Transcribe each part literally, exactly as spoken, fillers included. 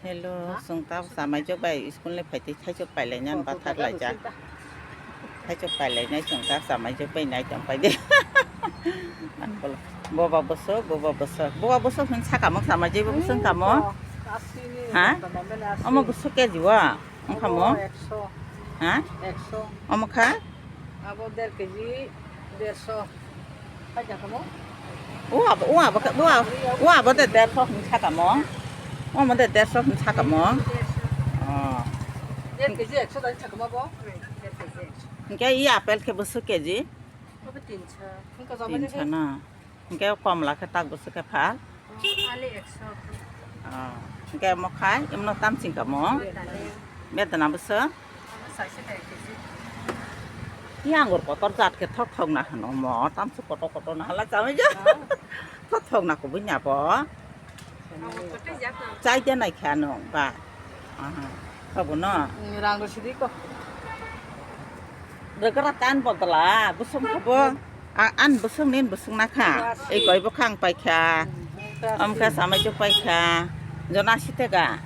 Hello, chwng ta chamai jok bai school ni phaitwi thaichuk pailai nang bathak laijak. Thaichuk pailai nai chwng ta chamai jok bai nai tong pai de. Boba bwswk, boba bwswk, boba bwswk hin saka mo chamai jok bo bwswk kamo. Ha? Omo bwswk keji wa? Wngkha mo? Ha? Omo kha? Abo der keji derso. Khaja kamo? O abo, o abo, o abo, o abo de derso hin saka mo. Omo de derso hin saka mo. Oh. Der keji ekso dai saka mo bo. Der keji ekso. Hingke i apple khe bwswk keji? Abo tinso. Hingke jama tinso na. Hingke komla khe tak bwswk khe pha? Ali ekso. Ah, hingke mo khai, imno tam ching kamo? Bedana. Bedana bwswk? Saisa dai keji. Yang anggur kotor jat khe thok thok na hano mo, tam se kotor kotor na hala chamai ja. Ah. Thok thok na kubui nya bo. Chai de nai kha no ba. Aha. Kha bo no. Rang ro sidi ko. Rwgra tan bodla bwswng kha bo. An bwswng nin bwswng na kha. Ei koi bo khang pai kha. Am kha samai chuk pai kha. Jona sitega.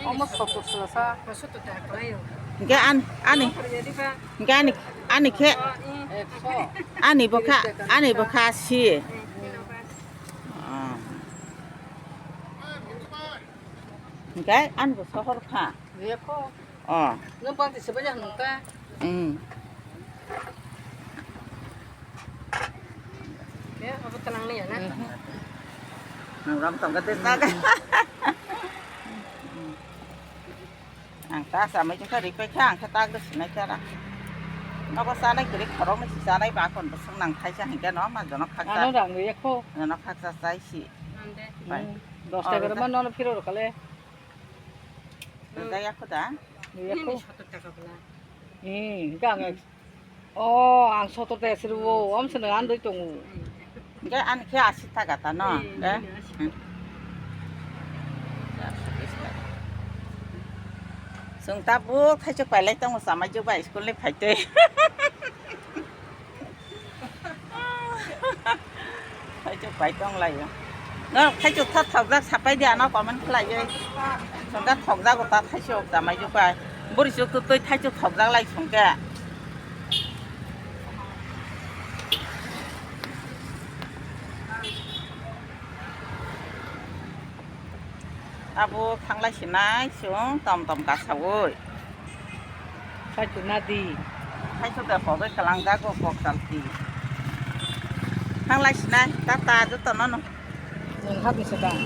Omo sotto sala sa. Hingke an ani. Hingke ani ani khe. Ani bo kha ani bo kha si. Ah. Hingke an bo sohor kha. Ye kho. Oh. Nang bang ti sebaja nang ta. Hmm. Ya, apa tenang nih ya, nah. Nang ram tong kate tak. Ang ta samai jengka ripai kha ang khe tak de sinai kara. Nogo sanai kiri khorok ni si sanai ba kon bwswk nang thaisa hingke no ma jono khaksa. Ano rang riya kho. Jono khaksa chai si. Ande. Bai. Hmm. Dos taka rwma nono phiro rwkale. Rwjak ya kho da? Rwjak kho. Nini sottor taka bwla. Hmm, hingke ang ek-, oh, ang sottor taka se rwo, om se nang andoi tongo. Hingke ani khe asi taka ta no? Hmm, hingke? Nini asi. Hmm. Chwng tabuk thaichuk pailai tongo chamai jok bai school ni phaitwi. Thaichuk pai tong lai o. No, thaichuk tha thokjak sapai di ano comment khlai oi. Songkha thokjago ta thaichuk chamai jok bai. Bori chuk tu twi thaichuk thokjak lai songkhe. Abo thanglai sinai chwng tom tom kasaui. Kaitu nadi. Kaitu da pogoi kalang jago kok salti. Thanglai sinai tata joto nono. Nwng hapni swkang.